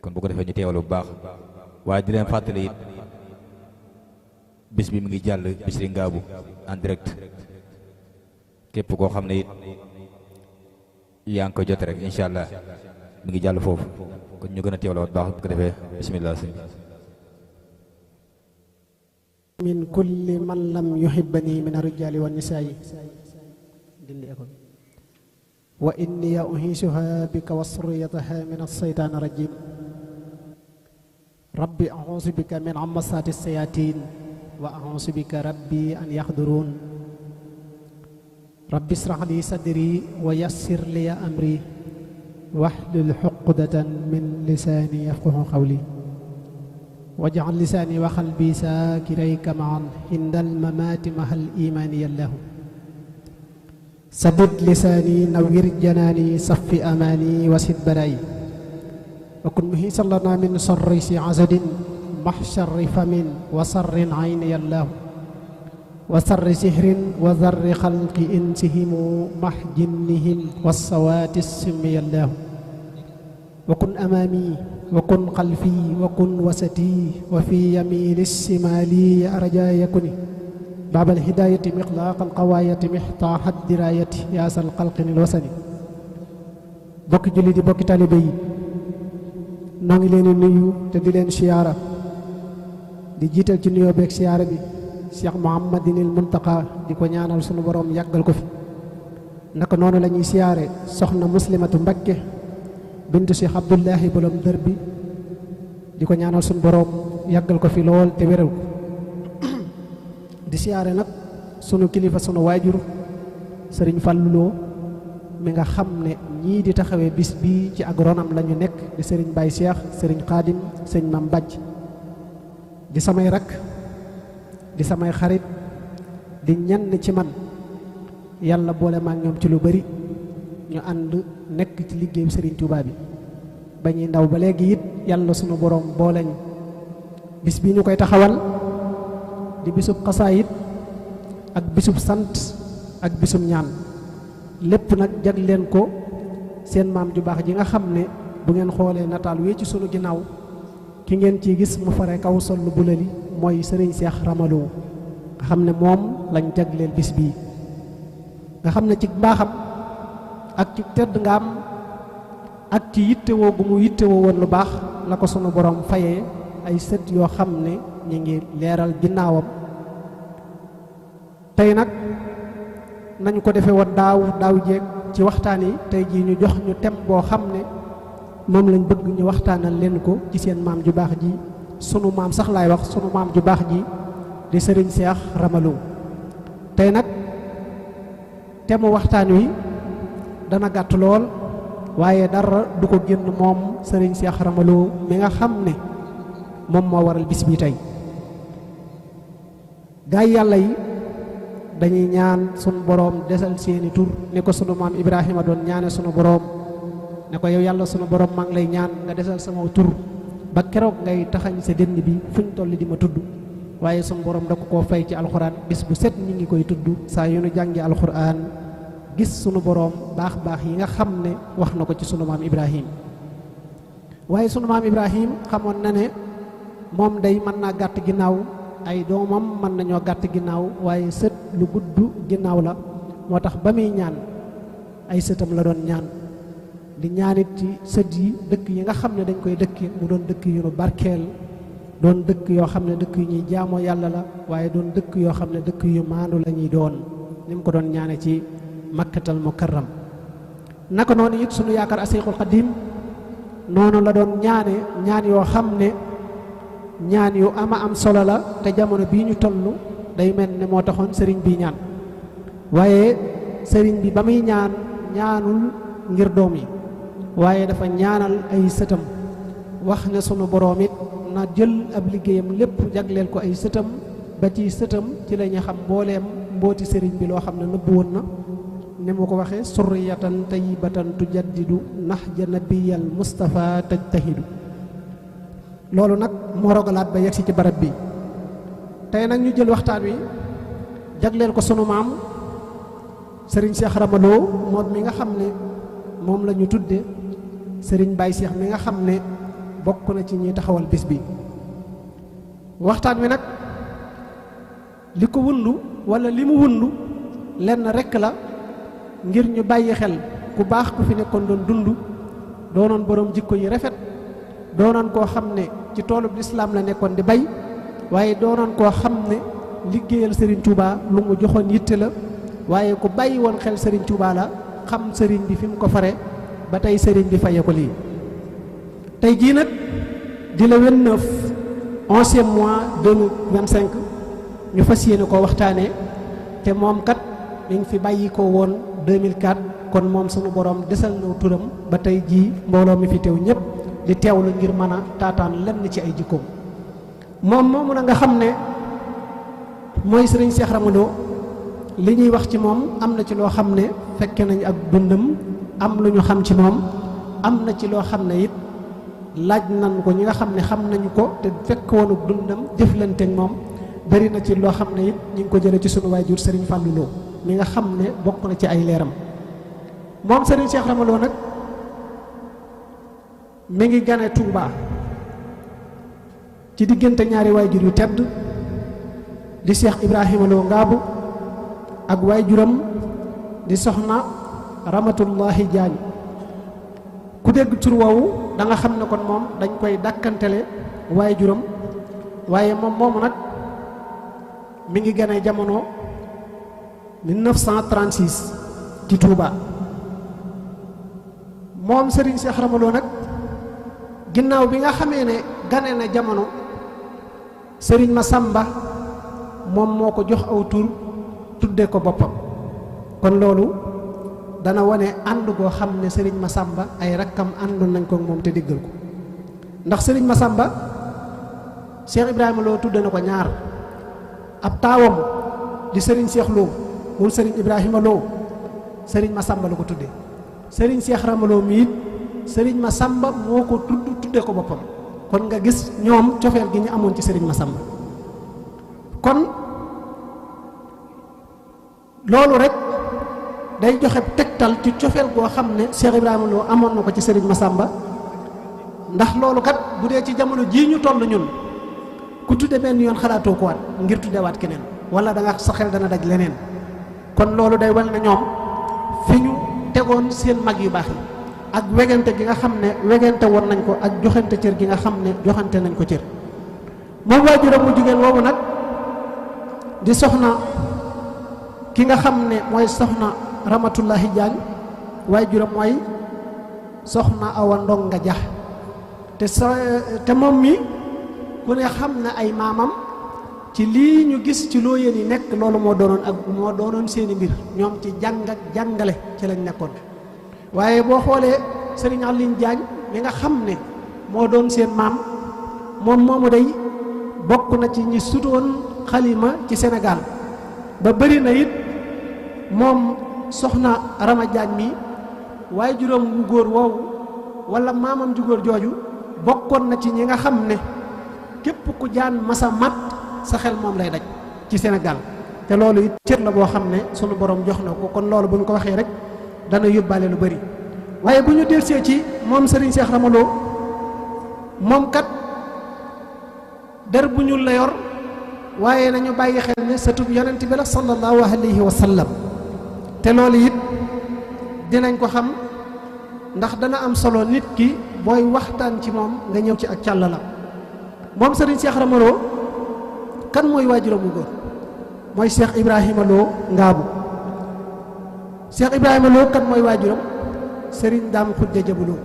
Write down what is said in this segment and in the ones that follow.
kon bu ko defee ñu teewal bu baax waaye di leen fàttali it bis bi mu ngi jàll Bichri Ngabou en direct képp koo xam ne it yaa ngi koy jot rek incha allah mu ngi jàll foofu kon ñu gën a teewal bu baax bu ko defee bismillah sëñ min kulli man lam yuhibbani min ar-rijali wan nisaa'i wa inni uhiisuha bika wa surriyataha min as-saytaani rajim rabbi a'uuzu bika min hamazaati as-sayaatiin wa a'uuzu bika rabbi an yaxduruun rabbi israh li sadri wa yassir li amri wahlul uqdatan min lisaani yafqahu qawli waj'al lisaani wa qalbi saakirayka ma'an indal mamaati mahal iimaani yallahu saddid lisaani nawwir janaani saffi amaani wasid baraayi wa kun muhiisan lanaa min sarri hasadin mahsharri famin wa sarri ayni yallahu wa sarri sihrin wa zarri xalqi insihimu mah jinnihim wassawaati simmi yallahu wa kun amaami wa kun xalfi wa kun wasati wa fi yamini simaali arja yakuni baabal hidaayati mixlaaqal qawaayati mixtaaxat diraayati yaasal xalqinil wasani bokki julli di bokki talibe yi noo ngi leen di nuyu te di leen siyaara di jiital ci nuyoo beeg siyaara bi Cheikh Mouhamadinil Muntaqa di ko ñaanal sunu borom yàggal ko fi naka noonu la ñuy siyaare soxna muslimatu Mbakke bintu Cheikh Abdullahi bolom dër bi di ko ñaanal sunu borom yàggal ko fi lool te wéral ko di siyaare nag sunu kilifa sunu waajur sëriñ Falluloo mi nga xam ne ñii di taxawee bis bii ci ak ronam la ñu nekk di sëriñ Baye Cheikh sëriñ Xaadim sëriñ Mam Bàjj di samay rakk di samay xarit di ñenn ci man yàlla boole ma ak ñoom ci lu bari ñu ànd nekk ci liggéeyu sëriñ Touba bi ba ñuy ndaw ba léegi it yàlla sunu borom booleñ bis bii ñu koy taxawal di bisub xasaayit ak bisub sant ak bisub ñaan lépp nag jag leen ko seen maam ju baax ji nga xam ne bu ngeen xoolee nataal wee ci sunu ginnaaw ki ngeen ciy gis mu fare kaw sol lu bulali mooy sëriñ Seex Ramaloo nga xam ne moom lañ jagleel bis bii nga xam ne ci mbaaxam ak ci tedd nga am ak ci yittewoo gu mu yittewoo woon lu baax la ko sunu borom fayee ay sët yoo xam ne ñu ngi leeral ginnaawam tey nag nañ ko defee woon daaw jeeg ci waxtaan yi tey jii ñu jox ñu thème boo xam ne moom lañ bëgg ñu waxtaanal leen ko ci seen maam ju baax ji sunu maam sax laay wax sunu maam ju baax ji di sëriñ Seex Ramaloo tey nag thème waxtaan wi dana gàtt lool waaye dara du ko génn moom sëriñ Seex Ramaloo mi nga xam ne moom moo waral bis bi tey gaay yàlla yi dañuy ñaan sunu boroom desal seeni tur ni ko sunu maam Ibrahima doon ñaane sunu boroom ne ko yow yàlla sunu boroom maa ngi lay ñaan nga desal sama tur ba keroog ngay taxañ sa dënn bi fuñ toll di ma tudd waaye sunu boroom da ko koo fay ci alxuraan bis bu set ñi ngi koy tudd saa yu nu jàngi alxuraan gis sunu boroom baax baax yi nga xam ne wax na ko ci sunu maam Ibrahim waaye sunu maam Ibrahim xamoon na ne moom day mën naa gàtt ginnaaw ay doomam mën nañoo gàtt ginnaaw waaye sët lu gudd ginnaaw la moo tax ba muy ñaan ay sëtam la doon ñaan di ñaanit ci sët yi dëkk yi nga xam ne dañ koy dëkk mu doon dëkk yu nu barkeel doon dëkk yoo xam ne dëkk yu ñuy jaamoo yàlla la waaye doon dëkk yoo xam ne dëkk yu maandu la ñuy doon ni mu ko doon ñaane ci makkatal mukarram naka noonu it sunu yaakaar Aseyxul Xadim noonu la doon ñaane ñaan yoo xam ne ñaan yu ama am solo la te jamono bii ñu toll day mel ne moo taxoon sëriñ bi ñaan waaye sëriñ bi ba muy ñaan ñaanul ngir doom yi waaye dafa ñaanal ay sëtam wax ne sunu boroom it na jël ab liggéeyam lépp jagleel ko ay sëtam ba ci sëtam ci la ñu xam mbooleem mbooti sëriñ bi loo xam ne nëbbu woon na ni mu ko waxee surriyatan tayyibatan tujaddidu nahja nabiyal Mustafa tajtahidu loolu nag moo rogalaat ba yegsi ci barab bi tey nag ñu jël waxtaan wi jagleel ko sunu maam sëriñ Seex Ramaloo moom mi nga xam ne moom la ñu tudde sëriñ Baye Cheikh mi nga xam ne bokk na ci ñi taxawal bis bi. waxtaan wi nag li ko wundu wala li mu wundu lenn rekk la, ngir ñu bàyyi xel ku baax ku fi nekkoon doon dund, doonoon boroom jikko yi rafet, doonoon koo xam ne ci toolub lislaam la nekkoon di bay, waaye doonoon koo xam ne liggéeyal Serigne Touba lu mu joxoon yitte la, waaye ku bàyyi woon xel Serigne Touba la, xam Serigne bi fi mu ko fare ba tey Serigne bi faye ko lii. tey jii nag di le 11e mois 2025 ñu fas yéene koo waxtaanee, te moom kat mi ngi fi bàyyi ko woon 2004, kon moom sunu borom desal na turam ba tey jii mbooloo mi fi teew ñëpp di teewlu ngir mën a taataan lenn ci ay jikkoom. moom moomu na nga xam ne mooy sëriñ Cheikh Ramadou, li ñuy wax ci moom am na ci loo xam ne fekke nañ ak dundam, am lu ñu xam ci moom, am na ci loo xam ne it laaj nañ ko ñi nga xam ne xam nañu ko te fekk woonu dundam jëflanteek moom. bari na ci loo xam ne it ñu ngi ko jëlee ci sunu waajur sëriñ Fallou Lo mi nga xam ne bokk na ci ay leeram. moom sëriñ Cheikh Ramadou nag mi ngi gane Touba ci diggante ñaari waajur yu tedd di Cheikh Ibrahima Lo Ngaabu ak waajuram di soxna Ramatullahi Jaañ. ku dégg tur woowu da nga xam ne kon moom dañ koy dàkkantele waajuram, waaye moom moomu nag mi ngi gane jamono 1936 ci Touba. moom Serigne Cheikh Ramadou nag ginnaaw bi nga xamee ne gane na jamono, Serigne Massamba moom moo ko jox aw tur tudde ko boppam. kon loolu dana wane ànd goo xam ne Serigne Massamba ay rakkam àndoon nañ ko moom te diggal ko. ndax Serigne Massamba Cheikh Ibrahima Lo tudde na ko ñaar, ab taawam di Serigne Cheikh Lo moom Serigne Ibrahima Lo Serigne Massamba la ko tudde. Serigne Cheikh Ramadou mi it Serigne Massamba moo ko tudde ko boppam. kon nga gis ñoom cofeel gi ñu amoon ci Serigne Massamba. kon loolu rek day joxe tegtal ci cofeel goo xam ne Cheikh Ibrahima Lo amoon na ko ci Serigne Massamba. ndax loolu kat bu dee ci jamono jii ñu toll ñun ku tudde benn yoon xalaatoo ko waat ngir tuddewaat keneen, wala da nga sa xel dana daj leneen. kon loolu day wal na ñoom fi ñu tegoon seen mag yu baax yi ak wegante gi nga xam ne wegante woon nañ ko ak joxante cër gi nga xam ne joxante nañ ko cër. moom waajuram mu jigéen woowu nag di soxna ki nga xam ne mooy soxna Ramatullahi Jaañ, waajuram mooy soxna Awa Ndonga Ja. te moom mi ku ne xam na ay maamam ci lii ñu gis ci loo yéen yi nekk, loolu moo doonoon seeni mbir. ñoom ci jàng ak jàngale ci lañ nekkoon. waaye boo xoolee Serigne Aline Diagne mi nga xam ne moo doon seen maam, moom moomu day bokk na ci ñi sutoon xalima ci Sénégal ba bëri na it. moom soxna Rama Diagne mi waaye juróom wu góor woowu wala maamam ju góor jooju bokkoon na ci ñi nga xam ne képp ku jaan masa mat sa xel moom lay daj ci Sénégal. te loolu it cër la boo xam ne sunu borom jox na ko. kon loolu bu ñu ko waxee rek dana yóbbaale lu bari. waaye bu ñu delsee ci moom Serigne Cheikh Ramadou, moom kat der bu ñuul la yor, waaye nañu bàyyi xel ne sëtub yonent bi la sallallahu alayhi wa sallam. te loolu it dinañ ko xam ndax dana am solo nit ki booy waxtaan ci moom nga ñëw ci ak càlla la. moom Serigne Cheikh Ramadou kan mooy waajuram bu góor? mooy Cheikh Ibrahima Lo Ngaabu. Cheikh Ibrahima Lo kan mooy waajuram? Serigne Dame Khoudia Diabou.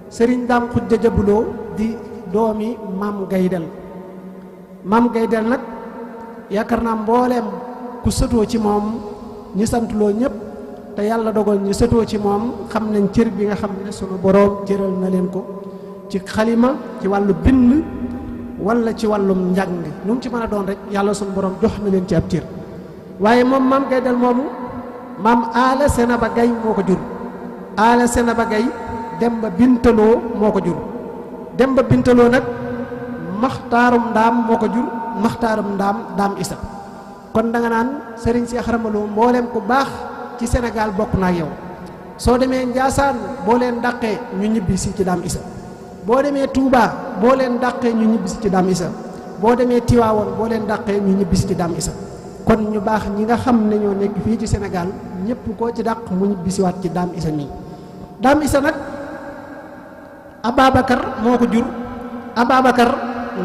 Serigne Dame Khoudia Diabou di doomi Maam Gaydel. Maam Gaydel nag yaakaar naa mbooleem ku sëtoo ci moom ñi sant loo ñëpp te yàlla dogal ñi sëtoo ci moom xam nañ cër bi nga xam ne sunu boroom cëral na leen ko ci xalima, ci wàllu bind wala ci wàllum njàng. nu mu ci mën a doon rek yàlla sunu boroom jox na leen ci ab cër. waaye moom Maam Gaydel moomu maam Aala Senaba Gay moo ko jur. Aala Senaba Gay Demba Bintaloo moo ko jur. Demba Bintaloo nag Maxtaarum Ndaam moo ko jur. Maxtaarum Ndaam Ndaam Isa. kon da nga naan Serigne Cheikh Ramadou mbooleem ku baax ci Sénégal bokk na ak yow. soo demee Njaasaan boo leen dàqee ñu ñibbi si ci Ndaam Isa. boo demee Touba boo leen dàqee ñu ñibbisi ci Dame Issa boo demee Tiwaawoon boo leen dàqee ñu ñibbisi ci Dame Issa kon ñu baax ñi nga xam ne ñoo nekk fii ci Sénégal ñëpp koo ci dàq mu ñibbisiwaat ci Dame Issa mii. Dame Issa nag Ababacar moo ko jur, Ababacar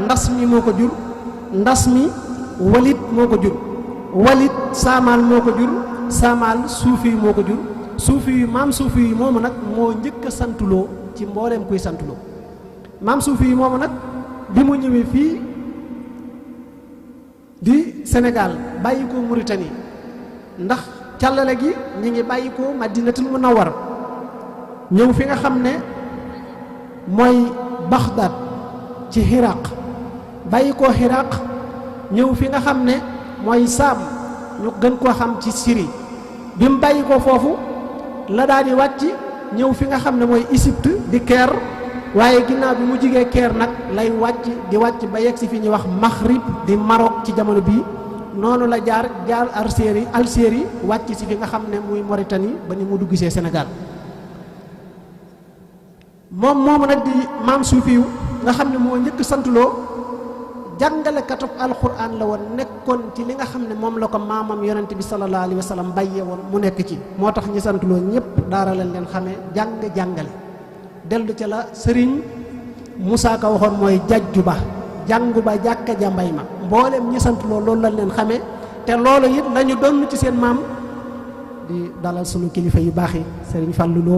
ndas mi moo ko jur, ndas mi Walid moo ko jur, Walid Saamaal moo ko jur, Saamaal Suufi moo ko jur, Suufi yu maam Suufi yu moomu nag moo njëkk a santuloo ci mbooleem kuy santuloo. maam Suufi yu moomu nag bi mu ñëwee fii di Sénégal bàyyi ko Mauritanie ndax càllale gi ñi ngi bàyyi ko Madinatul Munawwara ñëw fi nga xam ne mooy Baghdad ci Iraq bàyyi ko Iraq ñëw fi nga xam ne mooy Saam ñu gën koo xam ci Syrie bi mu bàyyi ko foofu la daal di wàcc ñëw fi nga xam ne mooy Égypte di Caire waaye ginnaaw bi mu jigee Caire nag lay wàcc di wàcc ba yegg si fi ñuy wax Maghrib di Maroc ci jamono bii noonu la jaar Algérie wàcc si fi nga xam ne muy Mauritanie ba ni mu dugg see Sénégal moom moomu nag di maam Suufiyu nga xam ne moo njëkk santuloo jàngalekatub alquran la woon nekkoon ci li nga xam ne moom la ko maamam yonent bi sallallahu alayhi wa sallam bàyyee woon mu nekk ci moo tax ñi santuloo ñëpp daara leen leen xamee jàngale dellu ca la sëriñ Moussa Ka waxoon mooy jajju ba jàngu ba jàkka ja mbay ma mboolem ñi santuloo loolu lañ leen xamee te loolu it la ñu doon ci seen maam di dalal sunu kilifa yu baax yi sëriñ Fallou Lo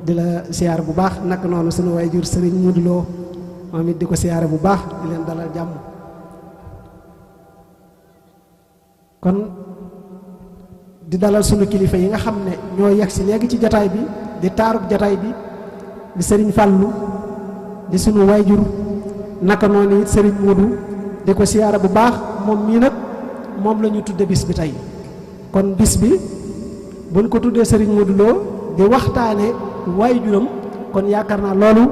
di la siyaare bu baax naka noonu sunu waajur sëriñ Modou Lo moom it di ko siyaare bu baax di leen dalal jàmm kon di dalal sunu kilifa yi nga xam ne ñoo yegg si léegi ci jataay bi di taarub jataay bi di sëriñ Fallou di sunu waajur naka noonu it sëriñ Modou di ko siyaare bu baax moom mii nag moom la ñu tudde bis bi tey kon bis bi buñ ko tuddee sëriñ Modou Lo di waxtaane waajuram kon yaakaar naa loolu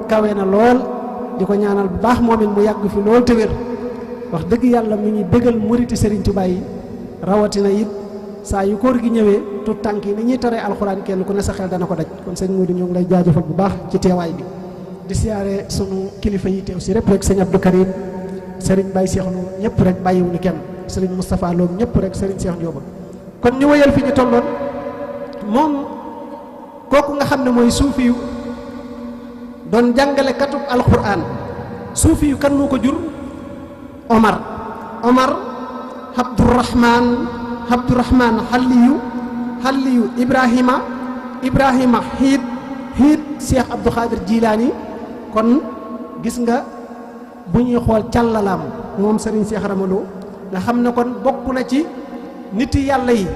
kawe na lool di ko ñaanal bu baax moom it mu yàgg fi lool te wér wax dëgg yàlla mi ngi bégal muriti Serigne Touba yi rawatina it saa yu koor gi ñëwee tout tànk yi ni ñuy taree alxuraan kenn ku ne sa xel dana ko daj kon sëñ Modou ñu ngi lay jaajëfal bu baax ci teewaay bi di siyaare sunu kilifa yi teew si rek sëñ Abdou Karim Serigne Baye Cheikh Lo ñëpp rek bàyyiwuñu kenn Serigne Moustapha Lo ñëpp rek Serigne Cheikh Ndioba kon ñu wëyal fi ñu tolloon moom kooku nga xam ne mooy suufiyu doon jàngale katub alquran suufiyu kan moo ko jur Omar Abdourahman xalliyu Ibrahima xiit Cheikh Abdou Khadir Jilaani kon gis nga bu ñuy xool càllalaam moom Serigne Cheikh Ramaloo nga xam ne kon bokk na ci niti yàlla yi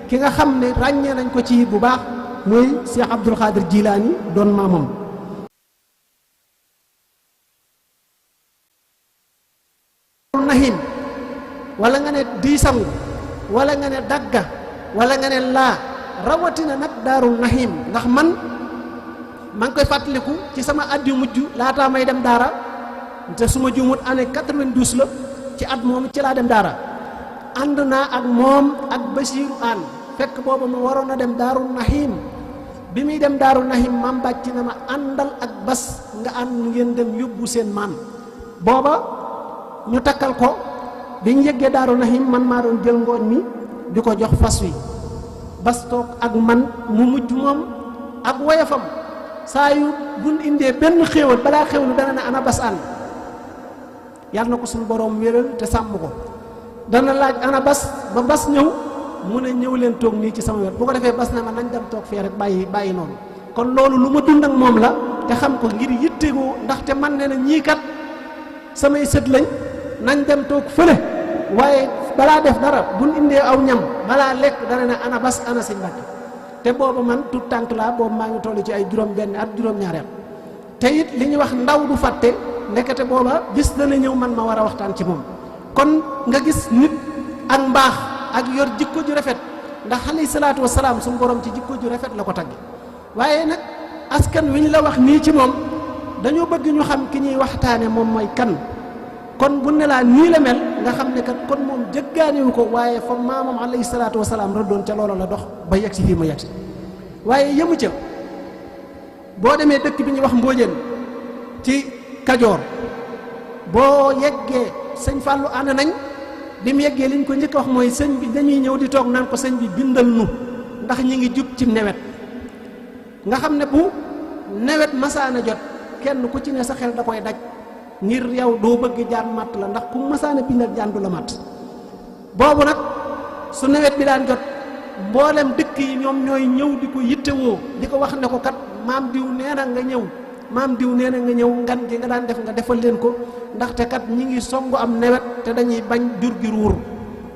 ki nga xam ne ràññee nañ ko ci bu baax mooy Cheikh Abdou Khadir Jilaani doon maamam nahim wala nga ne diisangu wala nga ne dagga wala nga ne laa rawatina nag daaru nahim ndax man maa ngi koy fàttaliku ci sama at yu mujj laataa may dem daara te su ma juumut année 92 la ci at moom ci laa dem daara ànd naa ak moom ak Basiiru Aan fekk booba mu waroon a dem daaru nahim bi muy dem daaru nahim maam bàcc na ma àndal ak bas nga ànd ngeen dem yóbbu seen maam booba ñu takkal ko bi ñu yëggee daaru nahim man maa doon jël ngooñ mi di ko jox fas wi bas toog ak man mu mujj moom ak woyafam saa yu buñ indee benn xéewal balaa xéewlu dana ne ana bas ànd yàlla na ko suñu boroom wéral te sàmm ko dana laaj ana bas ba bas ñëw mu ne ñëw leen toog nii ci sama wet bu ko defee bas na ma nañ dem toog fee rek bàyyi noonu kon loolu lu ma dund ak moom la te xam ko ngir yittewoo ndaxte man ne na ñii kat samay sët lañ nañ dem toog fële waaye balaa def dara buñ indee aw ñam balaa lekk dana ne ana bas ana si Mbàkke te booba man tout tànk laa boobu maa ngi toll ci ay juróom benn at juróom-ñaari at te it li ñuy wax ndaw du fàtte ndekete booba bis dana ñëw man ma war a waxtaan ci moom kon nga gis nit ak mbaax ak yor jikko ju rafet ndax alayhi salaatu wasalaam suñu borom ci jikko ju rafet la ko tagge waaye nag askan wi ñu la wax nii ci moom dañoo bëgg ñu xam ki ñuy waxtaane moom mooy kan kon bu ne laa nii la mel nga xam ne kat kon moom jëggaaniwu ko waaye fa maamam alayhi salaatu wasalaam rëddoon ca loola la dox ba yegg si fii ma yegg si waaye yemu ca boo demee dëkk bi ñuy wax Mbóojeen ci Kajoor boo yeggee sëñ Fallou ànd nañ bi mu yeggee liñ ko njëkk wax mooy sëñ bi dañuy ñëw di toog naan ko sëñ bi bindal nu ndax ñi ngi jub ci nawet nga xam ne bu nawet masaana jot kenn ku ci ne sa xel da koy daj ngir yow doo bëgg jaan matt la ndax ku masaana bindal jaan du la matt boobu nag su nawet bi daan jot mboolem dëkk yi ñoom ñooy ñëw di ko yittewoo di ko wax ne ko kat maam diw nee na nga ñëw maam diw nee na nga ñëw ngan gi nga daan def nga defal leen ko ndaxte kat ñi ngi songu am nawet te dañuy bañ jur gi ruur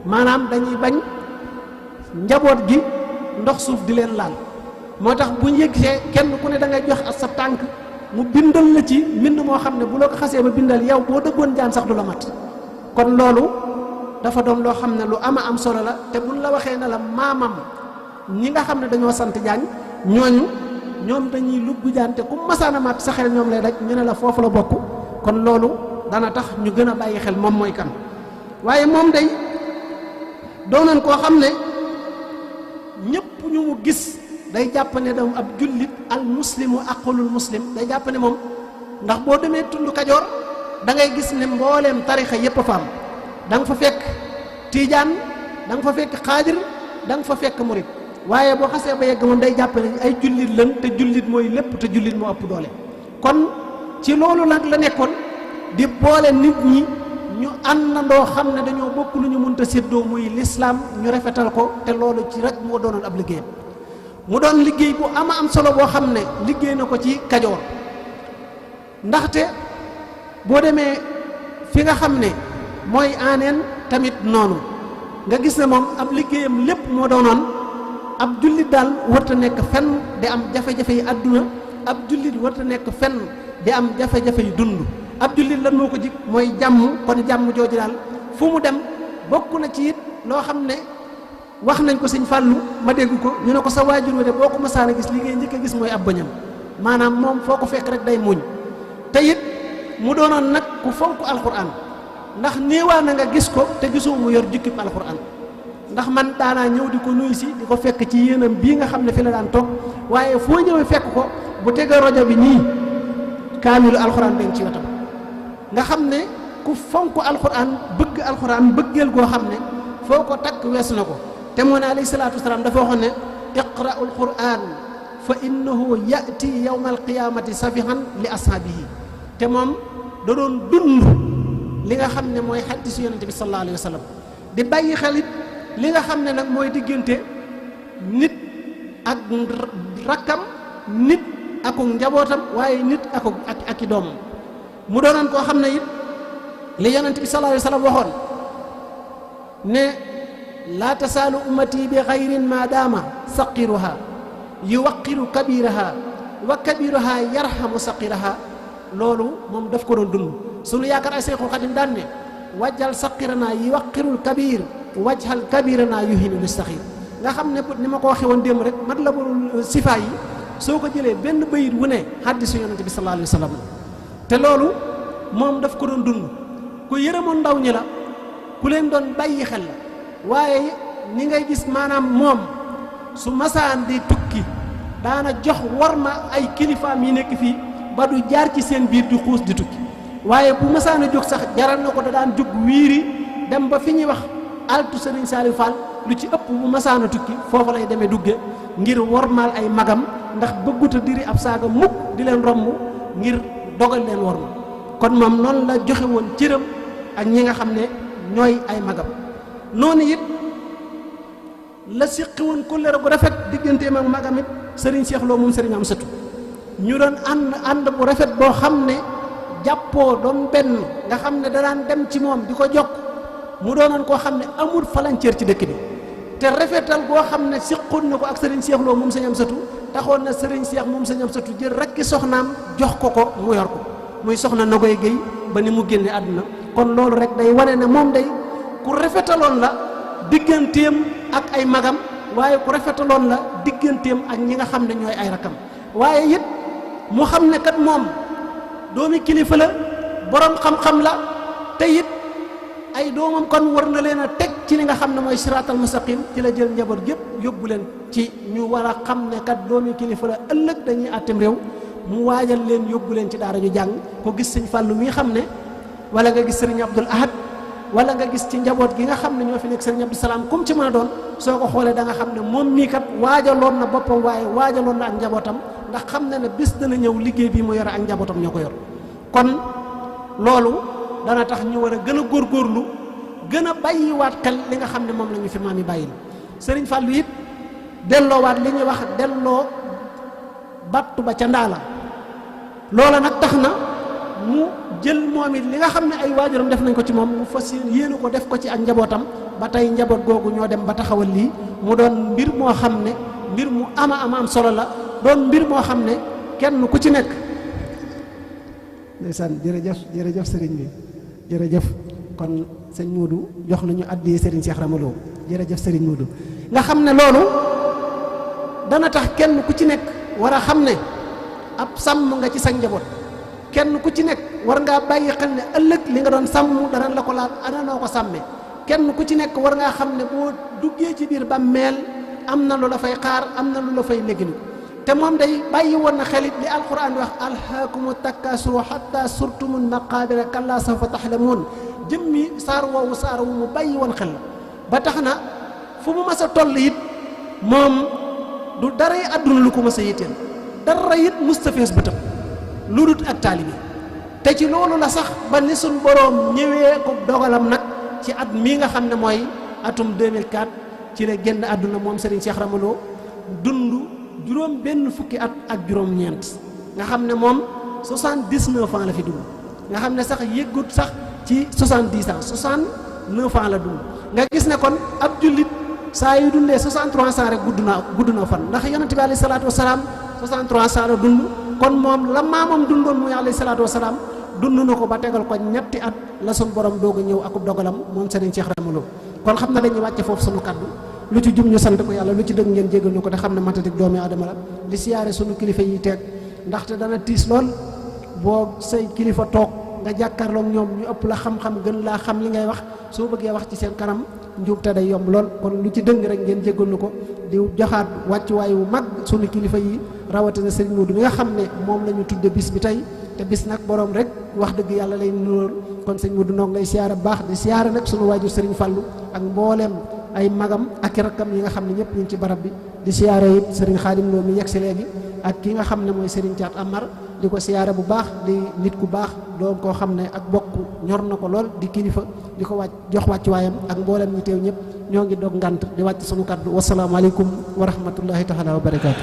maanaam dañuy bañ njaboot gi ndox suuf di leen laal moo tax bu ñu yëgsee kenn ku ne da ngay jox ak sa tànk mu bindal la ci mbind moo xam ne bu la ko xasee ba bindal yow boo dëggoon jaan sax du la mat kon loolu dafa doon loo xam ne lu ama am solo la te buñ la waxee ne la maamam ñi nga xam ne dañoo sant jaañ ñooñu ñoom dañuy lugg jaan te ku masaana mat sa xel ñoom lay daj ñu ne la foofu la bokk kon loolu dana tax ñu gën a bàyyi xel moom mooy kan waaye moom day doonoon koo xam ne ñëpp ñu mu gis day jàpp ne dam ab jullit al muslimu aqulul muslim day jàpp ne moom ndax boo demee tund Kajoor da ngay gis ne mbooleem tarixa yépp a fa am da nga fa fekk tiijaan da nga fa fekk xaadir da nga fa fekk murit waaye boo xasee ba yegg moom day jàpp ne ay jullit lan te jullit mooy lépp te jullit moo ëpp doole kon ci loolu nag la nekkoon di boole nit ñi ñu àndandoo xam ne dañoo bokk lu ñu mënta séddoo muy lislaam ñu rafetal ko te loolu ci rek moo doonoon ab liggéeyam mu doon liggéey bu ama am solo boo xam ne liggéey na ko ci Kajoor ndaxte boo demee fi nga xam ne mooy aaneen tamit noonu nga gis ne moom ab liggéeyam lépp moo doonoon ab jullit daal warta nekk fenn di am jafe-jafe yi àdduna ab jullit warta nekk fenn di am jafe-jafe yi dund ab jullit lan moo ko jig mooy jàmm kon jàmm jooju daal fu mu dem bokk na ci it loo xam ne wax nañ ko sëñ Fàllu ma dégg ko ñu ne ko sa waajur wa de boo ko masaana gis li ngay njëkk a gis mooy ab bëñam maanaam moom foo ko fekk rek day muñ te it mu doonoon nag ku fonk alxuraan ndax néewaa na nga gis ko te gisoo mu yor jukkib alxuraan ndax man daanaa ñëw di ko nuyu si di ko fekk ci yéenam bii nga xam ne fi la daan toog waaye foo ñëwee fekk ko bu tegee rajo bi nii kaamilu alxuraan dañ ci wetam nga xam ne ku fonk alxuraan bëgg alxuraan bëggeel goo xam ne foo ko takk wees na ko te moo ne alayhi salaatu wasalaam dafa waxoon ne iqra'u alquran fa innahu ya'ti yawma alqiyamati safihan li ashaabihi te moom da doon dund li nga xam ne mooy hadiisu yonente bi sallallahu alayhi wa sallam di bàyyi xelit li nga xam ne nag mooy diggante nit ak rakkam nit aku njabootam waaye nit ak i doomam mu doonoon koo xam ne it li yonente bi sallallahu alayhi wa sallam waxoon ne laa tasaalu ummati bi xayrin ma daama saqiruha yuwaqiru kabiraha wa kabiraha yarhamu saqiraha loolu moom daf ko doon dund sunu yaakaar ay Seexul Xadim daan ne wajjal saqirana yuwaqirul kabir wajhal kabirana yuhinu listaxir nga xam ne ni ma ko waxee woon démb rek mat la bul sifa yi soo ko jëlee benn bayit wu ne hadiisu yonente bi sallallahu alayhi wa sallam te loolu moom daf ko doon dund ku yërëmoon ndaw ñi la ku leen doon bàyyi xel la waaye ni ngay gis maanaam moom su masaan di tukki daana jox war ma ay kilifaam yi nekk fii ba du jaar ci seen biir di xuus di tukki waaye bu masaan a jóg sax jaral na ko da daan jóg wiiri dem ba fi ñuy wax altu Sëriñ Saliou Fall lu ci ëpp bu masaan a tukki foofu lay demee dugge ngir wormaal ay magam ndax bëggut a diri ab saaga mukk di leen romb ngir dogal leen worma kon moom noonu la joxe woon cëram ak ñi nga xam ne ñooy ay magam noonu it la siqi woon kóllëre bu rafet digganteem ak magam it sëriñ Cheikh Lo moom sëriñ Amsatu ñu doon ànd bu rafet boo xam ne jàppoo doon benn nga xam ne da daan dem ci moom di ko jokk mu doonoon koo xam ne amul falanceer ci dëkk bi te rafetal goo xam ne siqoon na ko ak sëriñ Cheikh Lo moom sëriñ Amsatu taxoon na sëriñ Cheikh moom sëriñ Amsatu jël rekki soxnaam jox ko mu yor ko muy soxna Nogoy Guèye ba ni mu génne àdduna kon loolu rek day wane ne moom day ku rafetaloon la digganteem ak ay magam waaye ku rafetaloon la digganteem ak ñi nga xam ne ñooy ay rakam waaye it mu xam ne kat moom doomi kilifa la borom xam-xam la te it ay doomam kon war na leen a teg ci li nga xam ne mooy siraatal mustaqim ci la jël njaboot gépp yóbbu leen ci ñu war a xam ne kat doomi kilifa la ëllëg dañuy àttem réew mu waajal leen yóbbu leen ci daara ñu jàng ko gis sëñ Fàllu mi xam ne wala nga gis sëriñ Abdul Ahad wala nga gis ci njaboot gi nga xam ne ñoo fi nekk sëriñ Abdou Salaam comme ci mën a doon soo ko xoolee da nga xam ne moom mii kat waajaloon na boppam waaye waajaloon na ak njabootam ndax xam na ne bis dana ñëw liggéey bi mu yore ak njabootam ñoo ko yor kon loolu dana tax ñu war a gën a góorgóorlu gën a bàyyiwaat xel li nga xam ne moom la ñu fi maam yi bàyyil sëriñ Fàllu it delloowaat li ñuy wax delloo battu ba ca ndaala loola nag tax na mu jël moom it li nga xam ne ay waajuram def nañ ko ci moom mu fas yéene ko def ko ci ak njabootam ba tey njaboot googu ñoo dem ba taxawal lii mu doon mbir moo xam ne mbir mu ama am solo la doon mbir moo xam ne kenn ku ci nekk ndeysaan jërëjëf sëriñ bi jërëjëf kon sëñ Moodu jox nañu addi sëriñ Cheikh Ramaloo jërëjëf sëriñ Moodu nga xam ne loolu dana tax kenn ku ci nekk war a xam ne ab sàmm nga ci sa njaboot kenn ku ci nekk war ngaa bàyyi xel ne ëllëg li nga doon sàmm dara la ko laal ana noo ko sàmmee kenn ku ci nekk war ngaa xam ne boo duggee ci biir bàmmeel am na lu la fay xaar am na lu la fay négni te moom day bàyyi woon na xelit li alquran wax alhaakumu takasuru hatta surtumul maqabira kalla sawfa tahlamun jëmmi saar woowu saar wu mu bàyyi woon xel ba tax na fu mu mas a toll it moom du dara yi àdduna lu ko mas a yitteel dara it mustafees bëtam lu dut ak taalibi te ci loolu la sax ba ni suñ boroom ñëwee ko dogalam nag ci at mii nga xam ne mooy atum 2004 ci la génn àdduna moom Serigne Cheikh Ramaloo dund juróom benn fukki at ak juróom-ñeent nga xam ne moom 79 ans la fi dund nga xam ne sax yëggut sax ci 70 ans 69 ans la dund nga gis ne kon ab jullit saa yu dundee 63 ans rek gudd na fan ndax yonente bi alayhi salaatu wasalaam 63 ans la dund kon moom la maamam dundoon muy alayhi salaatu wasalaam dund na ko ba tegal ko ñetti at la sun borom doog a ñëw akub dogalam moom Serigne Cheikh Ramaloo kon xam na dañuy wàcce foofu sunu kaddu lu ci jum ñu sant ko yàlla lu ci dëgg ngeen jégal ñu ko te xam ne matatik doomi adama la di siyaare sunu kilifa yi teeg ndaxte dana tiis lool boo say kilifa toog nga jàkkaarloog ñoom ñu ëpp la xam-xam gën laa xam li ngay wax soo bëggee wax ci seen kanam njuub te day yomb lool kon lu ci dëng rek ngeen jégal ñu ko di joxaat wàccuwaay wu mag sunu kilifa yi rawatina Serigne Modou mi nga xam ne moom la ñu tudde bis bi tey te bis nag borom rek wax dëgg yàlla lay nuróol kon sëñ Modou noo ngi lay siyaare bu baax di siyaare nag sunu waajur Serigne Fallou ak mbooleem ay magam ak rakkam yi nga xam ne ñëpp ñu ngi ci barab bi di siyaare it Serigne Khadim Lo mi yegg si léegi ak ki nga xam ne mooy Serigne Thiat Amar di ko siyaare bu baax di nit ku baax doon koo xam ne ak bokk ñor na ko lool di kilifa di ko jox wàccuwaayam ak mbooleem ñi teew ñëpp ñoo ngi dog ngant di wàcc sunu kaddu wasalaamaaleykum wa rahmatullahi taala wa barakaatu.